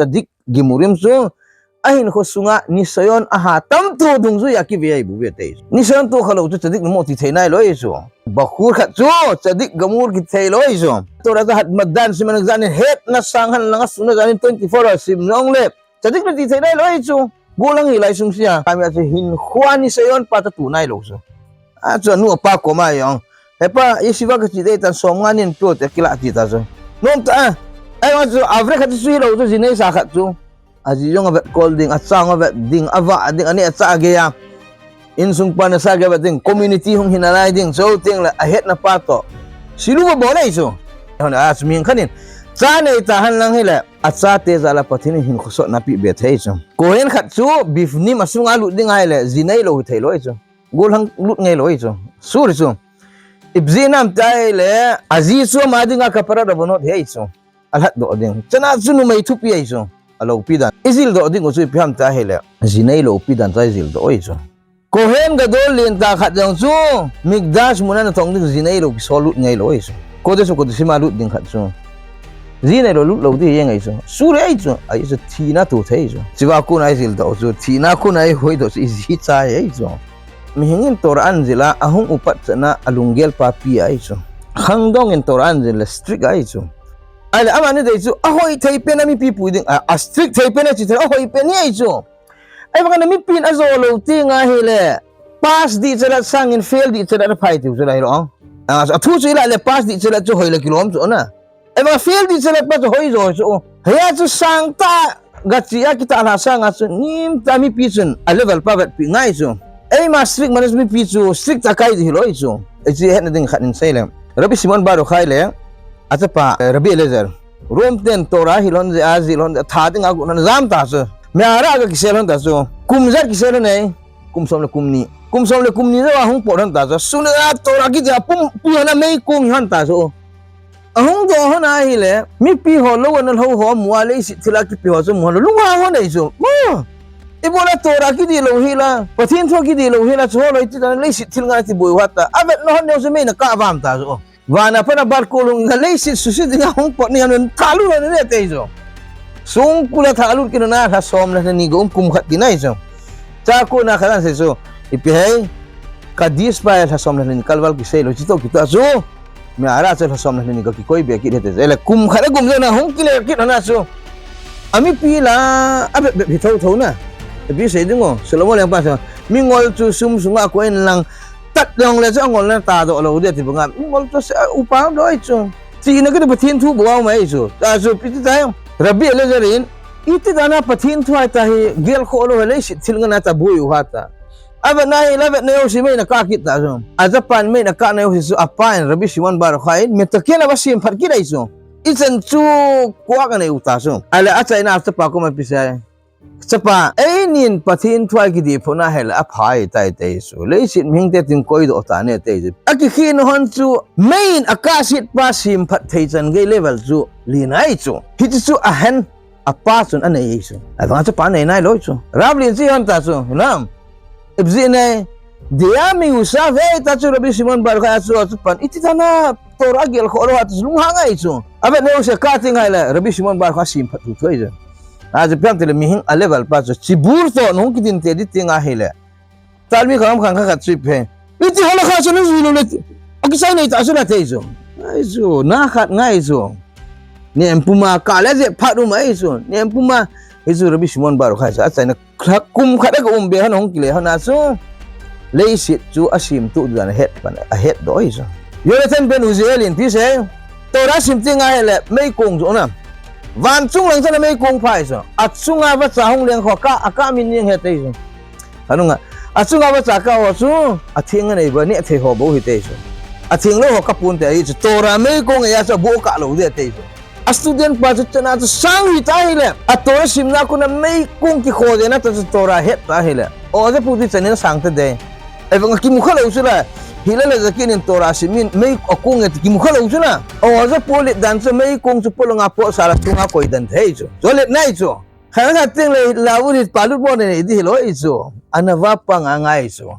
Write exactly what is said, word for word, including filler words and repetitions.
Tzadik Gemurim chu ahinkho sunga nisayon aha tamtah dungjui a kive ahi bouve ati. Nisayon toh khalou chu tzadik na mo ti thei nailou ahi chu. Bakhur khat chu Tzadik Gemur kiti thei lou ahi chu. Torah zahat madan siman zanin hetna sang henlang a sunna zanin twenty-four hours sim jongle tzadik na ti thei nailou ahi chu. Gollhang hilai sung sia. Kami a chu hinkho a nisayon pa ta tu nailou chu. A chu anu apa koma jong, "He pa, yeshiva kache ding tan, som nga nin peo te kilah," ati ta chu. Nom ta a. Ahivang chu average khat chu hilou chu, ji neisa khat chu. Aji jong avet kol ding, acha jong avet ding, avah ding, aneh acha gei a. Insung pa nasa gei avet ding, community hung hi nalai ding, chuteng le ahetna pa toh siluva bol ahi chu. Hon a chu mihing khat in cha nei ta henlang hile, achate jal a Pathen in hinkho sotna apeh be thei chu. Kohen khat chu bifnim a sunga lut ding ahile, ji neilou hi theilou ahi chu. Gollhang lut ngeilou ahi chu. Suri chu. Ipi jeh ham tia ahile, aji chu ama dinga kaparat avonot ahi chu. Alhat doh ding. Chana chu numei thupi ahi chu. Aloupi dan. Ijil doh ding u chu ipi ham tia ahile, ji neilou pi dan chu ijil doh ahi chu. Kohen Gadol lentah khat jong chu Mikdash mun a natong ding ji neilou kisol lut ngeilou ahi chu. Kodesh Kodashim a lut ding khat chu. Ji neilou lut lou ding jeng ahi chu. Suri ahi chu. Ahi chu thina tu thei chu. Chua kon a ijil doh chu. Thina kon a ihoidoh chu iji chai ahi chu. Mihing in Torah ahin jil a, ahung upat chan a, alunggel pa pi ahi chu. Khangdong in Torah ahin jil le strict ahi chu. Ahile, amani dei chu, ahoi thei pen a mipi pui ding, a, a strict thei pen a chi thei, ahoi pen hi ahi chu. Ahivang a mipi in ajo lou teng ahile, pass dih chan a sangin fail dih chan a phai tiu chu la hilou. A, athu chu ilah le pass dih chan a chu hoi le kilom chu na. Ahivang fail dih chan a pa chu hoi jo chu. Hia chu sangtah gache a kitah lha sanga chu, nimtah mipi chun a level pa vetpi ngai chu. Eima strict man a chu mipi chu strict tah kai ding hilou ahi chu. Hiche hetna ding khat in sei le. Rabbi Shimon Bar Yochai le, achapa, eh, Rabbi Eliezer. Rome ten Torah ahil lhon jeh a, jil lhon jeh a, tha dinga got lhon jam ta chu. Me'ara a kisel lhon ta chu. Kum ijat kisel lhon e. Kum som le kum ni. Kum som le kum ni jou a hung pot lhon ta chu. Suni a Torah kiti a pum, pum lhon a meikong hi lhon ta chu. Ahung doh lhon ahile, mipi ho lou ana lhou ho mu a leiset thil a kipe ho chu mu lhon lou. Lunghang lhon ahi chu. Mo! Ibola Torah kidih lou hi la, Pathen thu kidih lou hi la, chu ho lou iti ta leiset thil ngai ti boi u hata. Avetna lhon neo chu mei na kah vam ta chu. Van a pat a bat kol hung a leiset suhset dinga hung pot ni ham le thalut lhon e ti chu. Songkul a thalut kit lhon a lha som le lha ni ga um kum khat tina ahi chu. Chua kon a khat in asei chu. Ipi ham, Kaddish pa lha som le lha ni kalval kisei lou, chutoh kitoh chu. Me'ara chu lha som le lha ni ga kikoi be kit hite. Ahile kum khat a kum jou na hung kile kit lhon a chu. Amipi la, abep bep hi thotho na. Ipi sei ding o, Solomon lengpa chu. Mingol chu sum sunga koi in lang, tat jongle chu angol na tadoh lou ding ti banga. Mingol chu se, upa lou ahi chu. Chihna kiti Pathen thu bou a um ahi chu. Chua chu ipi ti tai. Rabbi Eliezer in, iti dan a Pathen thu ahi ta hi, gelkhoh lou hi leiset thil ngai na ta boi u hata. Avetna hi, avetna jouse mei na kah kit ta chu. Achapa in mei na kahna jouse chu, apa in Rabbi Shimon Bar Yochai in, metaken ava semphat kit ahi chu. Ichan chu kuak anei u ta chu. Ahile achaina achapa koma ipi sei. Chapa, eini in Pathen thu a kidih phot na hile aphai tai ti chu. Leiset mihing te tin koidoh ta ne ti chu. Akikhehna lhon chu, mei in akahset pa semphat thei chan gei level chu, len ahi chu. Hiche chu ahen. Apa chun anei ahi chu. Ahivang a chapa nei nailou chu. Rav len chu ahi lhon ta chu. Hinam. Ipi jeh ham. Dia miyushav ahi ta chu Rabbi Shimon Bar Yochai a chu, achapan. Iti dan a Torah gelkhoh lou a chu lunghang ahi chu. Avetna jouse kah teng ahile Rabbi Shimon Bar Yochai semphat thuthu ahi chu. Achu ipi ham tile mihing a level pa chu. Chibur toh nahung kidin te ding teng ahile. Talmud khangkhang khat chu ipi ham. Iti halakha chu najui lou le. Akichai nei ta chu na ti chu. Ahi chu, na khat ngai chu. Nempum a kah le jep phat um ahi chu. Nempum a, hichu Rabbi Shimon Bar Yochai chu. Achaina kum khat a ka um be lhon hung kile lhon a chu. Leiset chu asemtup dan ahet pan, ahetdoh ahi chu. Yonatan ben Uziel in ipi sei. Torah sim teng ahile meikong chu na. Van chung lang chan a meikong phai chu. Achunga vacha hung leng ho kah, akah min jeng ahi ti chu. Anunga, achunga vacha kah ho chu, atheng anei bou, neh thei ho bou ahi ti chu. Atheng lou ho kah pon ti ahi chu, Torah meikong a chu aboh kah lou ding ti chu. A student pa chu chana chu sang hi ta ahile, a Torah simna kon a meikong kikhoh jeng na ta chu Torah het ta ahile. O, ajapu ti chan in asang ta ding. Ahivang a kimu kha lou chu la, Hillel le Yakin in Torah sim in meikong e ti kimu kha lou chu la. O, ajapu let dan chu meikong chu polanga pot sah la chunga koi dan thei chu. Chu let nai chu. Khat khat teng le, la u ri pa lut mo ne, di hilou ahi chu. Anava pang angai chu.